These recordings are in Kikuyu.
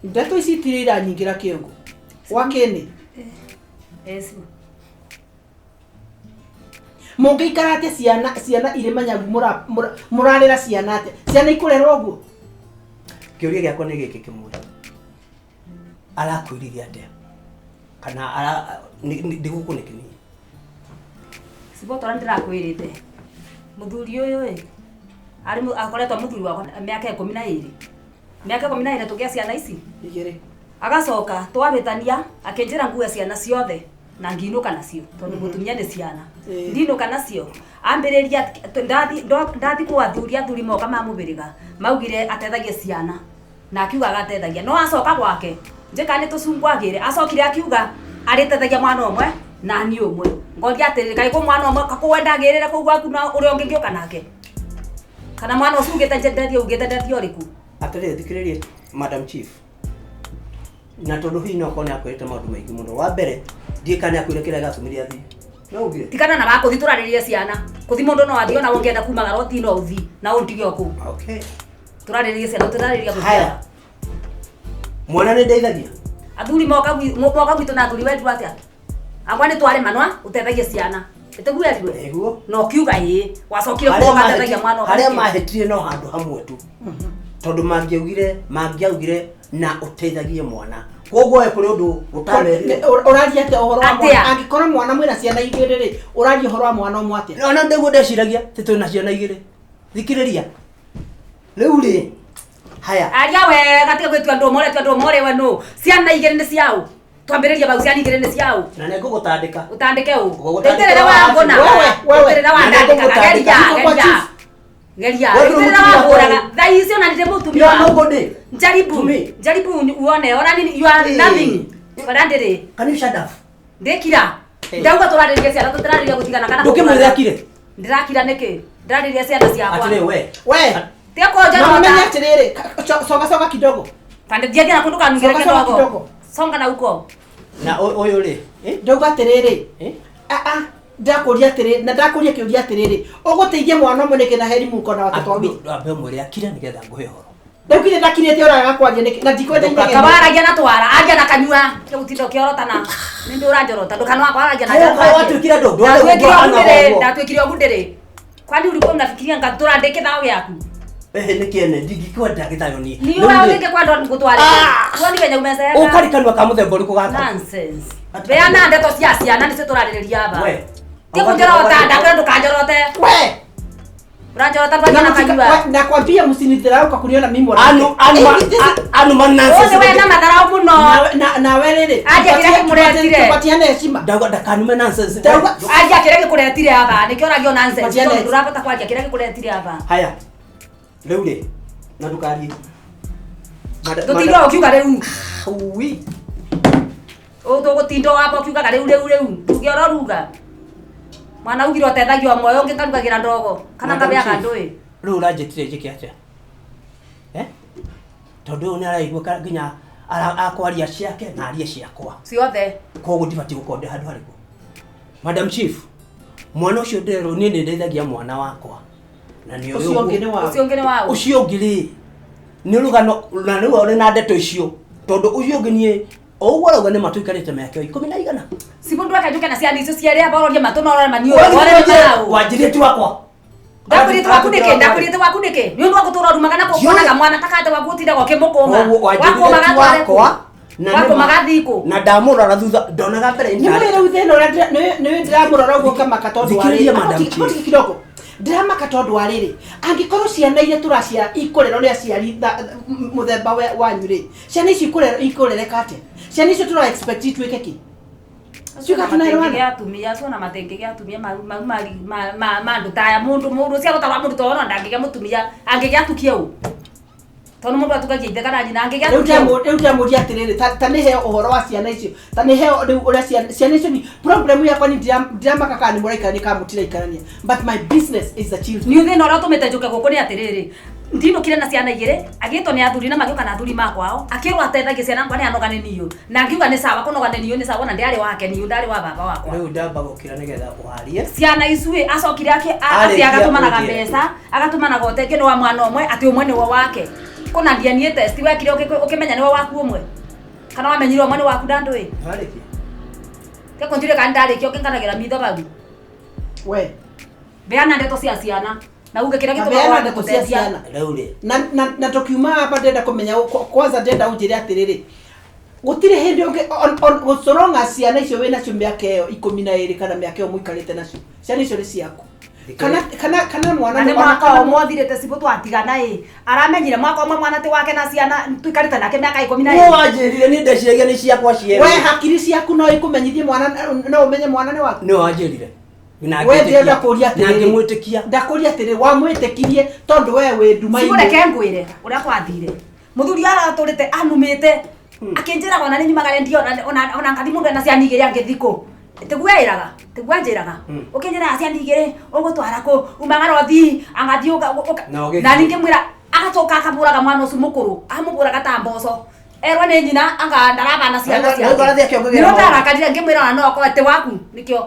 Ndeto ici itirĩ iranyingĩra kĩongo. Wa kĩnĩ. Eci. Mũngĩikara atĩa ciana ciana irĩ manyagu mũrarera ciana atĩa? Ciana ikũrerwo ũguo? Kĩũria gĩakwa nĩ gĩkĩ kĩmwe. Arakwĩrire atĩa? Kana ara ndĩgũkũ nĩkĩ niĩ? Cibotora ndĩrakwĩrĩte. Mũthuri ũyũ ĩ, arĩ akoretwo mũthuri wakwa mĩaka 12. Mĩaka 12 tũgĩa ciana ici? Igĩrĩ. Agacoka twahĩtania akĩnjĩra ngue ciana ciothe na nginũka nacio tondũ mũtumia nĩ ciana. Ndinũka nacio ambĩrĩria ndathi kwa athuri, athuri moka mamũbĩrĩga maugire atethagie ciana na akiuga agatethagia no acoka gwake njĩka nĩ tũcungwagĩre acokire akiuga arĩtethagia mwana ũmwe na niĩ ũmwe ngoria atĩrĩrĩ kaĩ kũ mwana ũmwe kakũwendagĩrĩre kũu gwaku na ũrĩa ũngĩ ngĩũka nake kana mwana ũcio ugĩte ndetie ugĩte ndetie ũrĩkũ? Atĩrĩrĩ, thikĩrĩria Madam Chief, na tondũ hihi no akorwo nĩ akwĩrĩte maũndũ maingĩ mũno. Wa mbere, ndiũĩ kana nĩ akwĩrire kĩrĩa gĩatũmire athiĩ. No ugire? Tigana na wakũthi tũrarĩrĩrie ciana. Kũthi mũndũ no athiĩ ona ũngĩenda kumagara ũthiĩ no ũthiĩ na ũndige o kũu. Okay. Tũrarĩrĩrie ciana tũrarĩrĩria gũthiaga. Haya. Mwana nĩ ndeithagia? Athuri moka moka gwitũ na athuri wendirwo atĩa? Akwa nĩ twaremanwa ũtethagie ciana. Ĩtĩguo werirwo? Nĩguo. Na ũkiuga ĩĩ. Wacokire Harĩa kuga ũgatethagia mwana ũmwe harĩa nĩkĩ? mahĩtire no handũ hamwe tu. Tondũ mangĩaugire na ũteithagie mwana. Koguo we kũrĩ ũndũ ũtamerire. Ũraria atĩa ũhoro wa mwana? Atĩa? Angĩkorwo mwana mwĩna ciana igĩrĩ rĩ, ũraria ũhoro wa mwana ũmwe atĩa? Ona ndĩguo ndeciragia atĩ twĩna ciana igĩrĩ. Thikĩrĩria. Rĩu rĩ, haya. Aria wega tiga gwĩtua ndũma ũretua ndũma ũrĩ we nũ. Ciana igĩrĩ nĩ ciaũ? Twambĩrĩrie hau ciana igĩrĩ nĩ ciaũ? Na nĩ ngũgũtandĩka. Ũtandĩke ũ? Ngũgũtandĩka Rĩitĩrĩre wa wa ngũna. Wewe, wewe. Rĩitĩrĩre wa Na nĩ ndandĩkaga. ngũgũtandĩka. Geria, Niko kwa geria. chief. Geria. Wewe nĩ Rĩitĩrĩre mũtumia wa ngũraga. wakwa. Thaa ici ona nĩ mũtumia You are waku. nobody. Jaribu. To me. Jaribu uone. Ona nini you are Hey. nothing. Bara ndĩrĩ. Can you shut up? Ndĩkira. Hey. Ndauga tũrarĩrĩria ciana tũtirarĩrĩria gũtigana kana Ndũkĩmwĩre kũgũrana. akire. Ndĩrakira nĩkĩ? Ndĩrarĩrĩria ciana ciakwa. Atĩrĩ we. We. Tiga Na kũnjorota. ũmenye atĩrĩrĩ, coga coga kidogo. Pande thiĩ na kũndũ kanungĩre Coga coga kĩdogo. kidogo. Songa na huko. Na ũyũ rĩ? Eh? Ndauga atĩrĩrĩ, Eh? a a ndakũria atĩrĩrĩ, na ndakũria kĩũria atĩrĩrĩ, ũgũteithia mwana ũmwe nĩkĩ na heri mũko na watoto wawili? Ambe ũmwĩre akire nĩgetha ngũhe ũhoro. Rĩu githĩ ndakirĩte ũraga kwaria nĩkĩ? Na ndikwenda inegene. Kawaragia na twara, aria na kanyua. Tiga gũtinda ũkĩorotana. Nĩ ndĩ ũranjorota, ndũkanwa kwaragia na Kaĩ watuĩkire andũ? Ndatuĩkire Ndwahana ũguo ndĩrĩ, ũguo. ndatuĩkire ũguo ndĩrĩ. Kwani ulikuwa unafikiria ngatũra ndĩ kĩthao gĩaku? Ehe nĩ kĩene ndingĩkwenda gĩthayo niĩ. Ni Rĩu wewe rĩ, ũngĩkwenda ngũtware. Woni venye umezeeka. Ũkari kanua ka mũthemba ũrĩkũ gaka? Nonsense. Beana ndeto cia ciana nĩcio tũrarĩrĩria aba. We. Ti kũnjorota, ndakwĩra ndũkanjorote. We. Ũranjorota ndwaria Na na kanyua. nakwambia msinidharau kwa kuniona mimi mwanamke. Anu anu Eh, this is- anu ma nonsense. Ũyũ nĩ we na matharau mũno. Na we rĩrĩ, Aje kĩrĩa gĩkũretire. tupatiane heshima. Ndauga ndakanume nonsense. Ndauga- Aria kĩrĩa gĩkũretire aba, nĩkĩo ũragio nonsense. Patiana Tondũ heshima. ndũrabota kwaria kĩrĩa gĩkũretire aba. Haya. Rĩu rĩ, na ndũkarie. Ndũtinda ũkiuga rĩu. Ui. Ũtũgũtinda wamba ũkiugaga rĩu rĩu rĩu. Tuge ũroruga. Mwana ugire ũtethagia ũmwe, ũyũ ũngĩ ngarugagĩra ndogo. Kana Madam ngabeaga Chief, ndũĩ. Rĩu ũranjĩtire njĩke atĩa? Eh? Tondũ ũyũ nĩ araigua nginya akwaria ciake na arie ciakwa. Ciothe. Koguo ndibatiĩ gũkorwo ndĩ handũ harĩkũ. Madam Chief, mwana ũcio ndĩrerwo niĩ nĩ ndeithagia mwana wakwa. Na nĩ ũyũ Ũcio ũngĩ nĩ ũguo. waũ? Ũcio ũngĩ nĩ waũ? Ũcio ũngĩ rĩ, nĩ rũgano na rĩu ũrĩ na ndeto icio tondũ ũcio ũngĩ niĩ o ũguo arauga nĩ ma tũikarĩte mĩaka ikũmi na igana. Si mũndũ akanjũke na ciana icio cierĩ aba ũrorie matũ na ũrore maniũrũ. Ũrore nĩ maraũ. Wanjĩrĩte ti wakwa. Ndakwĩrĩte waku nĩkĩ? Ndakwĩrĩte waku nĩkĩ? Nĩ ũndũ wa gũtũra ũrumaga na kũkuonaga mwana ta kate waku ũtindaga ũkĩmũkũma. Koguo wanjĩrire Wakũma ti gatware kũ? wakwa na nĩ Wakũma ma- gathiĩ kũ? na ndamũrora thutha ndonaga mbere Nĩ ũĩ rĩu thĩna ũrĩa nĩ ndĩramũrora ũguo ngamaka tondũ wa Thikĩrĩria rĩrĩ. Madam Ngoja Chief. kidogo. Ndĩramaka tondũ wa rĩrĩ, angĩkorwo ciana iria tũraciara ikũrerwo nĩ aciari mũthemba wanyu rĩ, ciana ici ikũrereka atĩa? Ciana icio tũra expect ituĩke kĩ? Ciuga tunaelewana? Gĩa atumia acio ona matengĩgĩa atumia mau ma andũ ta aya mũndũ mũndũ ũcio agũtarwo mũndũ ta ona ndangĩgĩa mũtumia angĩgĩa atukie ũ tondũ mũndũ atukagia ithe kana nyina angĩgĩa Rĩu atukie ũ rĩu ndĩramũria atĩrĩrĩ, ta nĩ heo ũhoro wa ciana icio, ta nĩ heo rĩu ũrĩa ciana icio ni problem yakwa ni ndiramaka kana nĩ mũraikarania kana mũtiraikarania, but my business is the children. Niĩ thĩna ũrĩa ũtũmĩte njũke gũkũ nĩ atĩrĩrĩ, ndinũkire na ciana igĩrĩ, agĩtwo nĩ athuri na magĩũka na athuri makwao, akĩrwo atethagie ciana ngwa nĩ anoga nĩ niũ, na ngiuga nĩ sawa kũnoga nĩ niũ nĩ sawa, ona ndĩarĩ wake niũ ndarĩ wa baba wakwa. Rĩu ndamba gũkĩra nĩgetha ũharie. Ciana icu ĩ, acokire Arĩkia atĩ agatũmanaga kũnjĩra. mbeca, agatũmanaga ũteithio nĩ wa mwana ũmwe, atĩ ũmwe nĩwe wake. Kuna DNA test wekire ukimenya niwe waku umwe. Kana wamenyire umwe ni waku ndandui. Hariki. Ke kontire kan ndarikia ukinganagira mitho bau. We. Beana ndeto cia ciana. Na uge kira gitumaga Beana wambe ndeto cia kutetia. ciana. Rĩu rĩ. Na tukiuma hapa ndenda kumenya kwanza ndenda unjire atiriri. Gutire hindi ungi gucoronga ciana icio wina cio miaka iyo 12 kana miaka iyo muikarite nacio. Ciana icio ni ciaku. Kana mwana na nĩ mwaka ũmwe ũthirĩte cibũ twatigana ĩ aramenyire mwaka ũmwe mwana ti wake na ciana tuikarĩte nake mĩaka 12. Nĩ wanjĩrire nĩ ndeciragia nĩ ciakwa cierĩ. We hakiri ciaku no ikumenyithie mwana no umenye mwana nĩ waku. Nĩ wanjĩrire. We ndĩrenda kũria Na atĩrĩrĩ. ngĩmwĩtĩkia. Ndakũria atĩrĩrĩ wamwĩtĩkirie tondũ we wĩ nduma-inĩ. Cibũ reke ngwĩre ũrĩa kwathire mũthuri aratũrĩte anumĩte akĩnjĩraga ona nĩ nyumaga ndio ona ngathi mũndũ ena ciana igĩrĩ angĩthi kũ tiguo ĩraga tiguo anjĩraga ũkĩnjĩraga ciana igĩrĩ ũgũtwara kũ umagara ũthii angathiĩ na ningĩ mwĩra agacoka akabũraga mwana ũcio mũkũrũ amũbũraga ta mboco erwo nĩ nyina anga ndarabana ciana ciake nĩ ũtarakarire ngĩmwĩra ona no akorwo ti waku nĩkĩo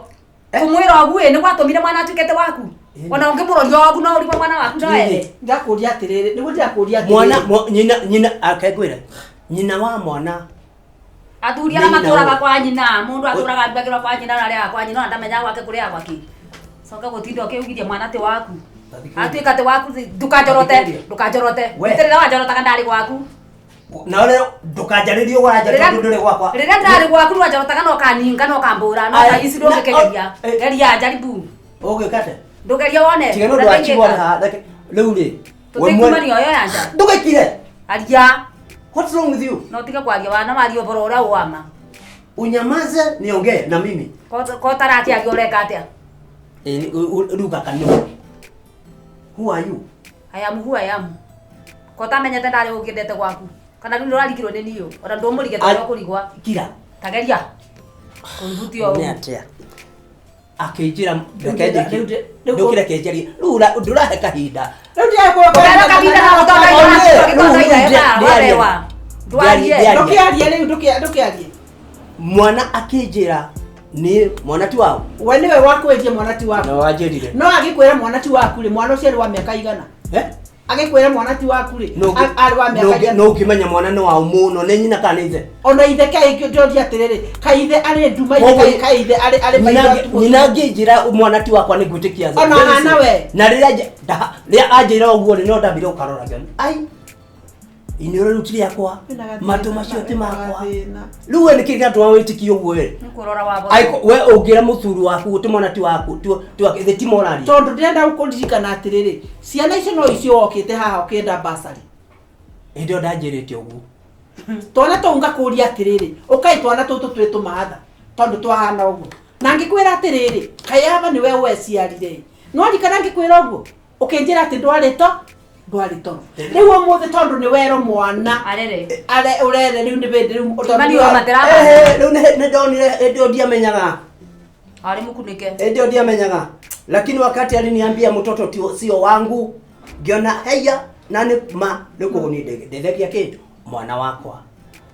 kũmwĩra ũguo ĩ nĩ gwatũmire mwana atuĩke ti waku ona ũngĩmũroria ũguo no ũrigwo mwana waku no ethe. Ndakũria atĩrĩrĩ nĩguo ndĩrakũria atĩrĩrĩ mwana nyina akengwĩra nyina wa mwana athuri arĩa matũraga kwa nyina mũndũ atũraga arugagĩrwo kwa nyina na arĩaga kwa nyina ona ndamenyaga gwake kũrĩaga gwakĩ coka gũtinda ũkĩugithia mwana ti waku atuĩka ti waku ndũkanjorote ndũkanjorote rĩrĩa wanjorotaga ndarĩ gwaku na rĩu ndũkanjarĩrie ũranja tondũ ndũrĩ gwakwa rĩrĩa ndarĩ gwaku nĩwanjorotaga na ũkaninga na ũkambũra no thaa ici ndũngĩkegeria geria jaribu ũgĩka atĩa ndũgeria wone tiga nĩ ũndũ wa chigo haha rĩu rĩ tũtikumanio yo yanja ndũgĩkire aria. What's wrong with you? No tika kwaria wana mario boro ura uama. Unyamaze niongee na mimi. Ko taraki agia ureka atia? Ruga kanyo. Who are you? I am who I am. Ko tamenyete ndari ugindete gwaku. Kana riu ndurarigirwo ni niyo. Ona ndumurige tondu kurigwa. Kira. Tageria. Kunhutio. Ni atia? Akinjira reke ndukire kenjeria. Riu ndurahe kahinda. Riu ndiakwĩra kahinda na gũtonga ndwarie. Ndũkĩarie rĩu ndũkĩarie. Mwana akĩnjĩra nĩ mwana ti wao. We nĩwe wakwĩtie mwana ti waku. No wanjĩrire. No agĩkwĩra mwana ti waku rĩ mwana ũcio arĩ wa mĩaka igana. Agĩkwĩra mwana ti waku rĩ arĩ wa mĩaka igana. No ũngĩmenya mwana nĩ wao mũno nĩ nyina kana ithe. Ona ithe kaĩ ndĩroria atĩrĩrĩ kaĩ ithe arĩ nduma ithe kaĩ ithe arĩ maitho. Nyina angĩnjĩra mwana ti wakwa nĩ ngwĩtĩkia. Ona hana we. Na rĩrĩa anjĩra ũguo rĩ no ndambire gũkarora ngĩona. Ai inioro rĩu ti rĩakwa matũ macio ti makwa rĩu we nĩkĩ gĩatũma wĩtĩkie ũguo we nĩkũrora wabo we ũngĩra mũthuri waku ti mwana ti waku ti ti moraria tondũ ndĩrenda gũkũririkana atĩrĩrĩ ciana icio no icio wokĩte haha ũkĩenda basarĩ hĩndĩ ĩyo ndanjĩrĩte ũguo twana tũu ngakũria atĩrĩrĩ ũkai twana tũtũ twĩ tũmatha tondũ twahana ũguo na ngĩkwĩra atĩrĩrĩ kaĩ aba nĩwe weciarire no ririkana ngĩkwĩra ũguo ũkĩnjĩra atĩ ndwarĩ to ndwarĩ toro rĩu ũmũthĩ tondũ nĩ wero mwana arere are ũrere rĩu nĩ bĩndĩ rĩu rĩu nĩ ndonire hĩndĩ ĩyo ndiamenyaga arĩ mũkunĩke hĩndĩ ĩyo ndiamenyaga lakini wakati aliniambia mtoto sio wangu ngiona heya na nĩ ma rĩu koguo niĩ ndethekia kĩ mwana wakwa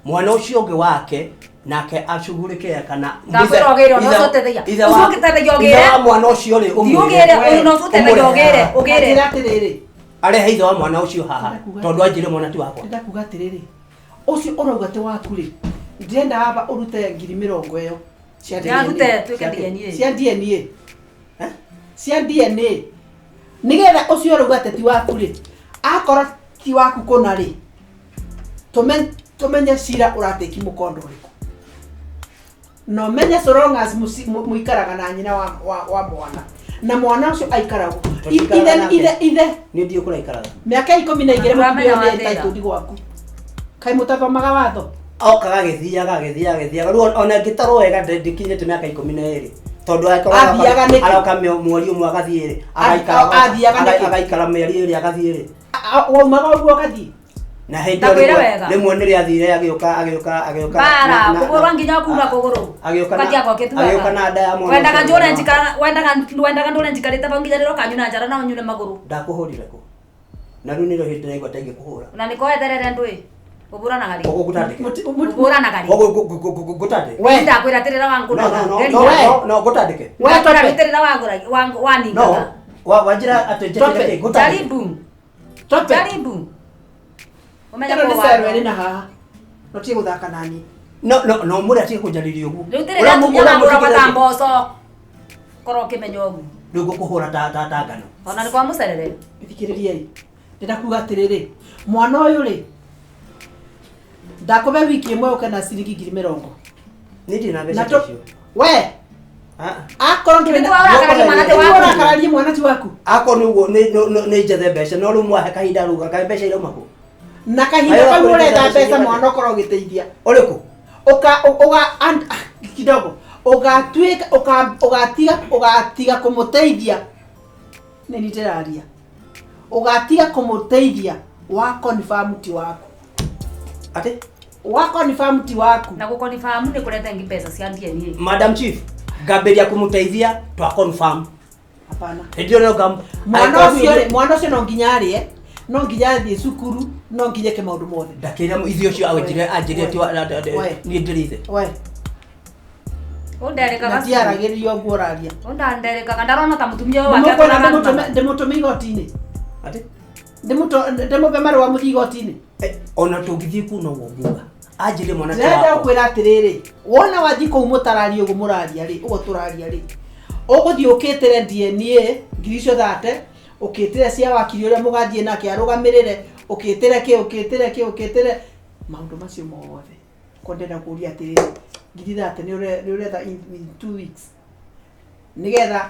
mwana ũcio ũngĩ wake nake acugurike kana ndakwĩra ũgĩre ona ũcio ũteithagia ũcio ũngĩteithagia ũgĩre wa mwana ũcio rĩ ũgĩre ona ũcio ũteithagia ũgĩre ũgĩre atĩrĩrĩ arehe ithe wa mwana ũcio haha tondũ anjĩre mwana ti wakwa ndakuga atĩrĩrĩ ũcio ũrauga ti waku rĩ ndĩrenda haba ũrute ngiri mĩrongo ĩyo cia DNA cia DNA cia DNA nĩgetha ũcio ũrauga atĩ ti waku rĩ akorwo ti waku kũna rĩ tũmenye cira ũratĩki mũkondo ũrĩkũ no menye so long as mũikaraga na nyina wa mwana na mwana ũcio aikaragwo ithe nĩ ndiũ kũraikaraga mĩaka 12 mũtumia nĩ entitled gwaku kaĩ mũtathomaga watho okaga agĩthiaga agĩthiaga rĩu ona ngĩtarwo wega ndĩkinyĩte mĩaka 12 tondũ aroka mweri ũmwe agathiĩ rĩ agaikara mĩeri ĩrĩ agathiĩ rĩ waumaga ũguo ũgathiĩ na hĩndĩ ĩyo rĩmwe nĩ rĩathire agĩũka bara kũgũrũ nginya kuma kũgũrũ agĩũka na nda ya mwana wendaga njũre njikara wendaga ndũre njikarĩte bau nginya rĩrĩa ũkanyuna njara na ũnyune magũrũ ndakũhũrire kũ na rĩu nĩrĩo hĩndĩ ndĩraigua ta ingĩkũhũra na nĩko wetherere ndũĩ ũbũranaga rĩ ngũtandĩke ũbũranaga rĩ ngũtandĩke we ndakwĩra atĩrĩra wangũraga no ngũtandĩke we ndakwĩra atĩrĩra waningaga no wanjĩra atĩ njĩkĩre kĩ ngũtandĩke jaribu Tope. Jaribu. Ũmenye Ĩno nĩ kũ cero watho. ĩrĩ na haha. No tie gũthaka nani. No no no mũrĩ atige kũnjarĩria ũguo. Rĩu tirĩ atumia mahũragwo ta mboco. Korwo ũkĩmenya ũguo. Rĩu ngũkũhũra ta ta ta ngano. Ona nĩ kwa mũcerere. Thikĩrĩriai. Ndĩrenda kuga atĩrĩrĩ, mwana ũyũ rĩ, ndakũbe wiki ĩmwe ũke na ciringi 20,000. Niĩ ndirĩ na Na mbeca tũ icio. we Ah. akorwo ndũrĩ Nĩguo ũrakararia mwana ti Nĩguo waku. ũrakararia mwana ti waku. Akorwo nĩ ũguo nĩ njethe mbeca no rĩu mwahe kahinda rĩu kaĩ mbeca irauma kũ? Na kahinda Ayo, kau akorwo ũretha ndĩrenda mbeca mbeca mwana ũkorwo ũgĩteithia. Ũrĩkũ? Ũka ũga kidogo ũgatuĩka ũgatiga ũgatiga kũmũteithia nĩ niĩ ndĩraria ũgatiga kũmũteithia wa confirm ti waku Atĩ? wa confirm ti waku Na gũkonibamu nĩ kũrete ngi mbeca cia DNA. Madam Chief, ngambĩrĩria kũmũteithia twa confirm. hapana Hĩndĩ ĩyo no ngam mwana ũcio rĩ mwana ũcio no nginya arĩe no nginya athiĩ cukuru no nginya eke maũndũ mothe ndakĩra ithuĩ ũcio anjĩre anjĩre ti We. niĩ ndĩrĩ ithe. we na Ũnderekaga. tiaragĩrĩria ũguo ũraria Ũndanderekaga ndarona ta mũtumia ũyũ wake Nĩmũkwenda atũraga ndĩmũtũme igoti-inĩ Atĩ? Ndĩmũbe marũa mũthiĩ igoti-inĩ Ona tũngĩthiĩ kuu noguo nguga. Anjĩre mwana ti ndĩrenda wakwa. kwĩra atĩrĩrĩ wona wathiĩ kũu mũtararia ũguo mũraria rĩ ũguo tũraria rĩ ũgũthiĩ ũkĩtĩre DNA ngiri icio thate ũkĩtĩre cia wakiri ũrĩa mũgathiĩ nake arũgamĩrĩre ũkĩtĩre kĩ ũkĩtĩre kĩ ũkĩtĩre maũndũ macio mothe ko ndĩrenda kũria atĩrĩrĩ ngiri thate nĩ ũretha in 2 weeks nĩgetha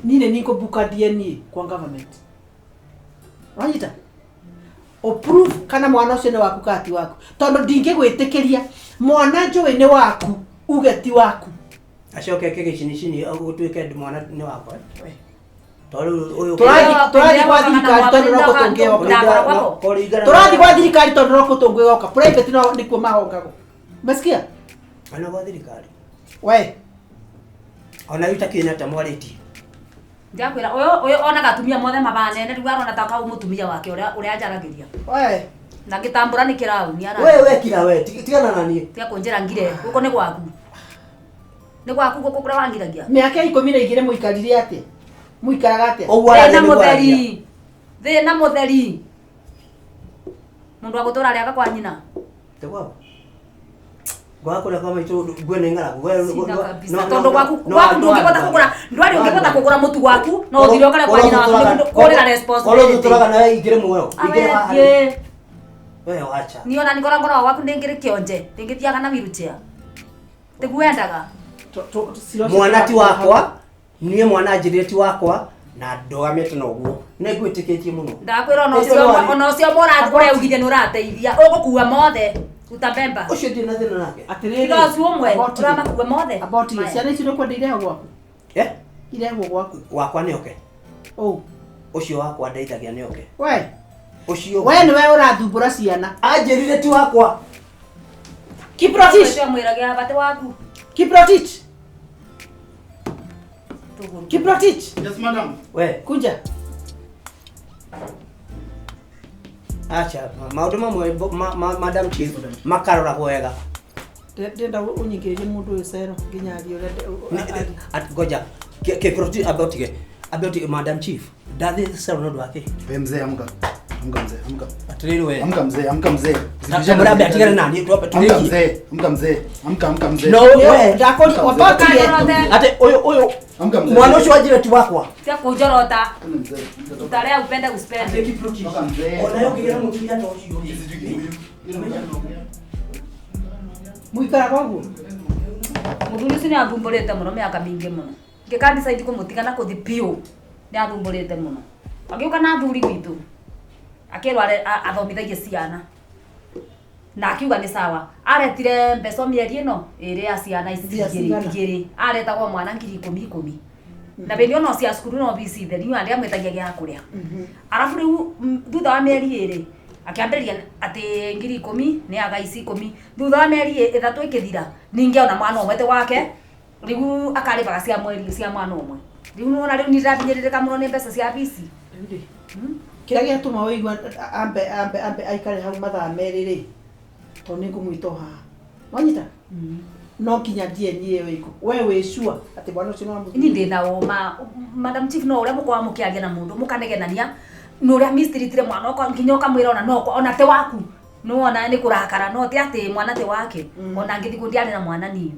niĩ nĩ nĩngũbuka DNA kwa government wanyita ũprove kana mwana ũcio nĩ waku kana ti waku tondũ ndingĩgwĩtĩkĩria mwana njũĩ nĩ waku uge ti waku Acoke eke gĩcinicini gũtuĩke mwana nĩ wakwa. Tondũ rĩu ũyũ Tũrathiĩ gwa thirikari tondũ no kũtũngĩoka. Tũrathiĩ gwa thirikari tondũ no kũtũngĩoka private no nĩkuo mahongagwo mesikia Ona gwa thirikari. we Ona rĩu takĩũĩ nĩ atĩa mwarĩtie. Ndakwĩra ũyũ ũyũ onaga atumia mothe mabanene rĩu arona ta kau mũtumia wake ũrĩa ũrĩa anjaragĩria. we Na ngĩtambũra nĩ kĩrauni ara. We we kira we tigana na niĩ. Tiga kũnjĩra ngire gũkũ nĩ gwaku. Nĩ gwaku gũkũ kũrĩa wangiragia. mĩaka 12 mũikarire atĩa mũikaraga atĩa Ũguo Thĩna araria nĩguo araria. mũtheri. Thĩna mũtheri. Mũndũ wa gũtũra arĩaga kwa nyina. Te gwao. Gwa kũrĩa kwa maitũ ngwe nĩ ng'aragu. We Sina kabisa. Tondũ gwaku gwaku ndũngĩhota kũgũra ndwari ũngĩhota kũgũra mũtu waku no ũthire ũkare kwa nyina waku nĩ kũrĩra Korwo responsibility. tũtũraga nawe ingĩrĩ muoyo. Ingĩrĩ haha. Awethiĩ. We wacha. Niĩ ona nĩngoragwo ngoragwo gwaku ndĩngĩrĩ kĩonje ndĩngĩthiaga na wheelchair. Tiguo endaga. Mwana ti wakwa. Niĩ mwana anjĩrire ti wakwa na ndũgamĩte na ũguo. Nĩ ngwĩtĩkĩtie mũno. Ndakwĩra ona Hĩndĩ ĩyo ũcio nĩwari- ona ũcio ũreugithia nĩ ũrateithia ũgũkua mothe utabemba. Ũcio ndirĩ na thĩna nake. Atĩrĩrĩ Tiga ũcio ũmwe ũramakua mothe. aboti Maya. ciana icio nĩkwenda irehwo gwaku Eh? irehwo gwaku Wakwa nĩ oke. ũũ Ũcio wakwa ndeithagia nĩ oke. we Ũcio. we nĩwe ũrathumbũra ciana Anjĩrire ti wakwa. Kiprotich Ũcio mwĩragia bate waku. Kiprotich Tũgũrũ. Kiprotich Yes, madam. We. kunja Acha maũndũ mamwe Madam Chief makaroragwo wega. Ndĩrenda ũnyingĩrĩrie mũndũ ũyũ cero nginya arie ũrĩa arie. Ngoja Kiprotich ambe ũtige Madam Chief ndathiĩ cero nĩ ũndũ wa kĩ? We mzee amka. Amka mzee, amka. Atĩrĩrĩ we. Amka mzee, amka mzee. Tambũra ambe atigane na niĩ twambe Amka tũrĩkie. mzee, amka mzee. Amka amka mzee. No we. Ndakũria wabotie Atĩ ũyũ ũyũ Amka mzee. mwana ũcio wanjĩra ti wakwa. Tiga kũnjorota. Amka mzee. Amka toka. Utalea upende usipende. Toka mzee. Ona ũngĩgĩra mũtumia ta ũcio rĩ. Sijui Kikuyu. Mũikaraga ũguo Mũthuri ũcio nĩ athumbũrĩte mũno mĩaka mĩingĩ mũno. Ngĩka decide kũmũtiga na kũthi biũ nĩ athumbũrĩte mũno. Agĩũka na athuri gwitũ akĩrwo athomithagie ciana na akiuga nĩ sawa aretire mbeca o mĩeri ĩno ĩrĩ ya ciana ici Mbia igĩrĩ cigana? igĩrĩ aretagwo mwana 10,000 10,000 na bĩndĩ ĩyo no cia cukuru no bici theri niĩ ndiamwĩtagia gĩa kũrĩa arabu rĩu thutha wa mĩeri ĩrĩ akĩambĩrĩria atĩ 10,000 nĩ aga ici 10 thutha wa mĩeri 3 ĩkĩthira ningĩ ona mwana ũmwe tĩ wake rĩu akarĩbaga cia mweri cia mwana ũmwe rĩu nĩwona rĩu nĩndĩrabinyĩrĩrĩka mũno nĩ mbeca cia bici. Rĩu rĩ, kĩrĩa gĩatũma ũigua ambe ambe ambe aikare hau mathaa merĩ rĩ tondũ nĩ ngũmwĩta o haha wanyita no nginya DNA ĩyo ĩkũ we wĩ sure atĩ mwana ũcio nĩ wa mũthuri Ni ndĩna ũma Madam Chief no ũrĩa mũkoragwo mũkĩaria na mũndũ mũkanegenania nĩ ũrĩa mistreatire mwana ũka nginya ũkamwĩra ona no ona te waku Nĩwona nĩ kũrakara no ti atĩ mwana ti wake. Ona ngĩthiĩ kũ ndiarĩ na mwana niĩ.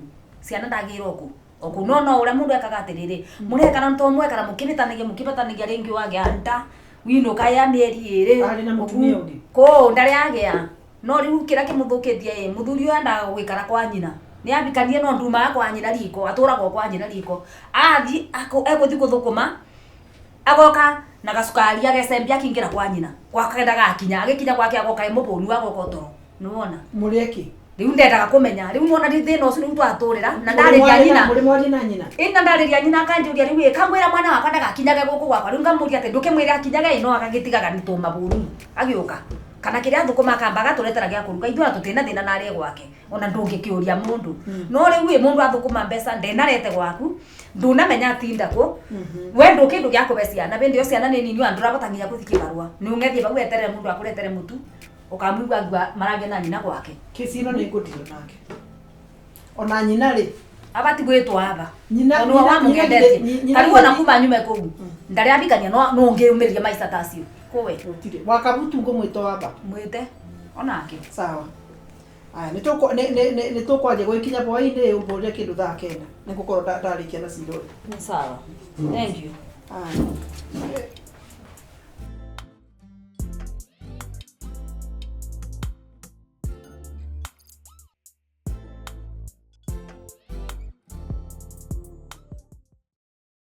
Ciana ndagĩrwo kũ oku no no ũrĩa mũndũ ekaga atĩrĩrĩ, mũrekara to mwekara mũkĩbĩtanagia mũkĩbĩtanagia, rĩngĩ wagĩa nda winũka ya mĩeri ĩrĩ. Arĩ na mũtumia ũngĩ? Kũ ndarĩ agĩa, no rĩu kĩrĩa kĩmũthũkĩtie ĩ mũthuri ũyũ endaga gũikara kwa nyina. Nĩ abikanie no ndumaga kwa nyina riko, atũragwo kwa nyina riko. Athi egũthiĩ gũthũkũma, agoka na gacukari, agecembia akĩingĩra kwa nyina gwakendaga akinya, agĩkinya gwake agoka e mũbũnu, agoka ũtoro, nĩwona? Mũrĩ eki? Rĩu ndendaga kũmenya rĩu nona rĩu thĩna ũcio rĩu twatũrĩra na ndarĩria nyina. Mũrĩ mwarie na nyina? Ĩna ndarĩria nyina akanjũria rĩu ĩ kamwĩra mwana wakwa ndagakinyage gũkũ gwakwa. Rĩu ngamũria atĩ ndũkĩmwĩre akinyage ĩ, no agagĩtigaga nĩ tũmabũnu agĩũka kana kĩrĩa thũkũma akamba agatũretera gĩa kũruga. Ithuĩ ona tũtirĩ na thĩna na arĩe gwake, ona ndũngĩkĩũria mũndũ. No rĩu ĩ mũndũ athũkũma mbeca ndenarete gwaku, ndũnamenya atinda kũ, we ndũ kĩndũ gĩa kũbe ciana bĩndĩ ĩyo ciana nĩ nini, ona ndũrabota nginya gũthiĩ kĩbarũa, nĩ ũng'ethie vau weterere mũndũ akũretere mũtu ũkamũigua ngua maragia na nyina gwake. Kesi ĩno nĩ ngũndiro nake ona nyina rĩ. Abati gwĩtwo aba. Nyina- Tondũ nyina- wamũgendetie. nyina- Tarĩu ona kuma nyume kũu ndarĩ abikania no no ũngĩũmĩrĩria maica tacio kũwe. Gũtirĩ wakabutu ngũmwĩta wamba. Mwĩte onake. Sawa, aya nĩ tũkwaria gwĩkinya hwaĩ-inĩ, ũmbũrĩre kĩndũ thaa 9 nĩ ngũkorwo ndarĩkia na cira ũyũ. Sawa, thank you. Aya.